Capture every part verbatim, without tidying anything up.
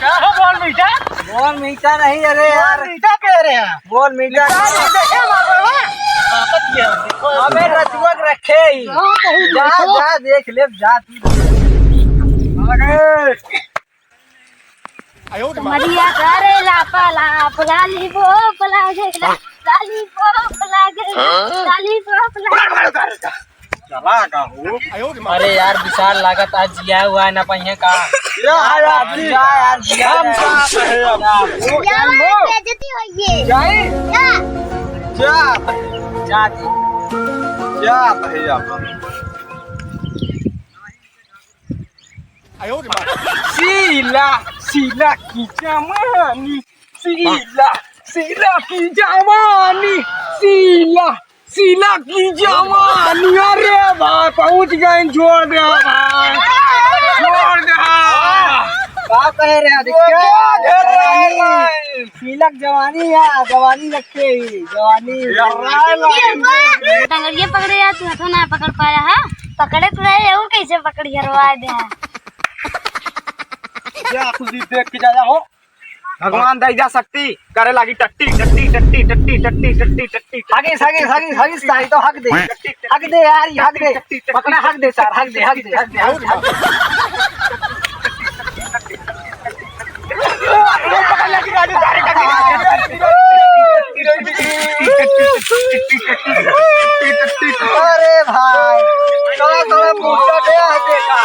का हो बोल मीठा? बोल मीठा नहीं, अरे यार। बोल मीठा कह रहे हैं। बोल मीठा। निकाल के देखे मार रहे हो। आफत क्या है? अबे रजुआ के रखे ही। हाँ, कहीं जा, देखो। जा, देख ले, जा तू। अरे। मरिया करे लापा लाप, लाली बोप लागे, लाली बोप लागे, हाँ? लाली बोप लागे। चला का हो? अरे यार, विशाल लागत आज जिया हुआ है ना पहिए का। या यार, जिया यार, जिया हम यार। का कहे अब? यार, बेइज्जती होइए। जाए? जा। जा। जा दी। जा भैया। शीला, शीला की जवानी, शीला, शीला की जवानी, शीला, शीला की जवानी। अरे भाई, पहुँच गए, छोड़ दे भाई, छोड़ दे। का कहे रहे, छोड़ दे, छोड़ दे। शीला की जवानी है, जवानी रखे ही, जवानी। टंगड़िया पकड़े यार, तू हथो ना पकड़ पाया है। पकड़े तो रहे, और कैसे पकड़ी हरवा दे। क्या खुशी देख के जाया हो। भगवान दे जा शक्ति, करे लागी टट्टी, टट्टी, टट्टी। हगिस, हगिस, हगिस, हगिस, ताई तो हग दे। हग दे यार, ये हग दे। पकड़ा, हग दे सर, हग दे, हग दे, हग दे, हग दे। अरे भाई, थोड़ा, थोड़ा पूछा दे, आ देखा।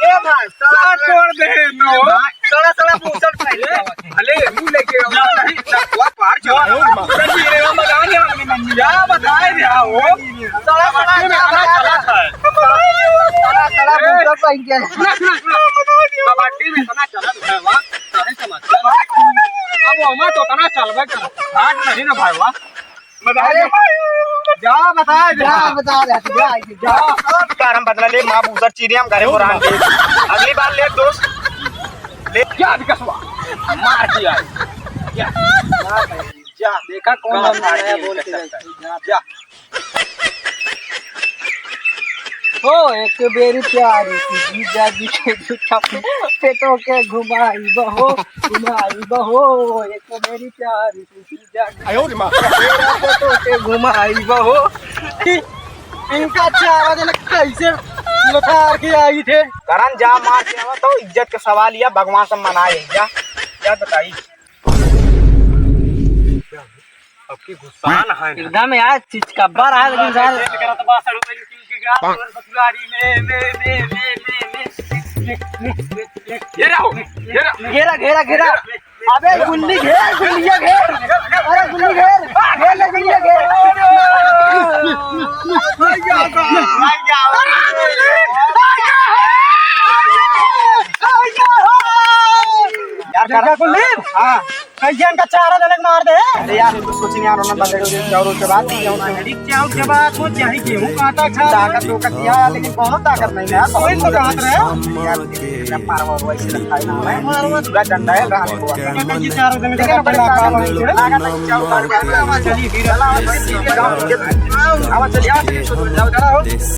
ए भाई, साला छोड़ दे, नो। थोड़ा, थोड़ा पूछा दे। भले मुंह लेके आओ। नहीं, ना, वो पार चला। अरे, ये मजाक है, अपनी मम्मी। क्या बताए रे, आओ। थोड़ा, थोड़ा, थोड़ा, थोड़ा, थोड़ा। थोड़ा, थोड़ा पूछा दे, इनके। कबड्डी में इतना चला है, वाह। नहीं समझ। अब वो हमारा तो इतना चल गया, चल। भाग नहीं ना भाई, वाह। बता अरे, दे। जा बता दे। जा बता दे, जा, जा। यार हम बदला ले, माँ उधर चीरे हम घरे बुरान दे। अगली बार ले दोस्त। ले। क्या विकास हुआ? मार दिया। जा। जा। देखा कौन कहाँ बंदा है, फाड़ दिया, बोल के जा। जा। हो एक बेरी प्यारी सी जीजा जी के जूठा पेटो के घुमाई बहो, घुमाई बहो, एक बेरी प्यारी सी जीजा जी आयो रे माँ। तेरा पेटो के घुमाई बहो। इनका चारा देने कैसे लुटार के आई थे। करन जा मार के आवा तो इज्जत का सवाल या भगवान से मनाए जा। क्या बताई? अब की गुस्सा ना है ना। एकदम यार चिचकब्बा रहा, लेकिन सार ये रहो, ये रहो। घेरा, घेरा, घेरा। अबे गुल्ली घेर, गुल्लिया घेर। अरे गुल्ली घेर, घेर ले गुल्लिया घेर। यार, देखा गुल्ली? हाँ। कैसे इनका चारा जनक मार दे। अरे यार, हम तो सोची नहीं यार, उन्होंने बंदे को चारों के बाद, चारों के बाद वो चाहे गेहूं काटा खा। ताकत तो कर दिया, लेकिन कौनो ताकत नहीं है यार। वही तो बात है। यार, मारवा वैसे रखा है ना, मैं पूरा डंडा है, रात को। ये चारों जनक का बड़ा काम है। आवा चलिए, आवा चलिए, आवा चलिए, जाओ, जाओ।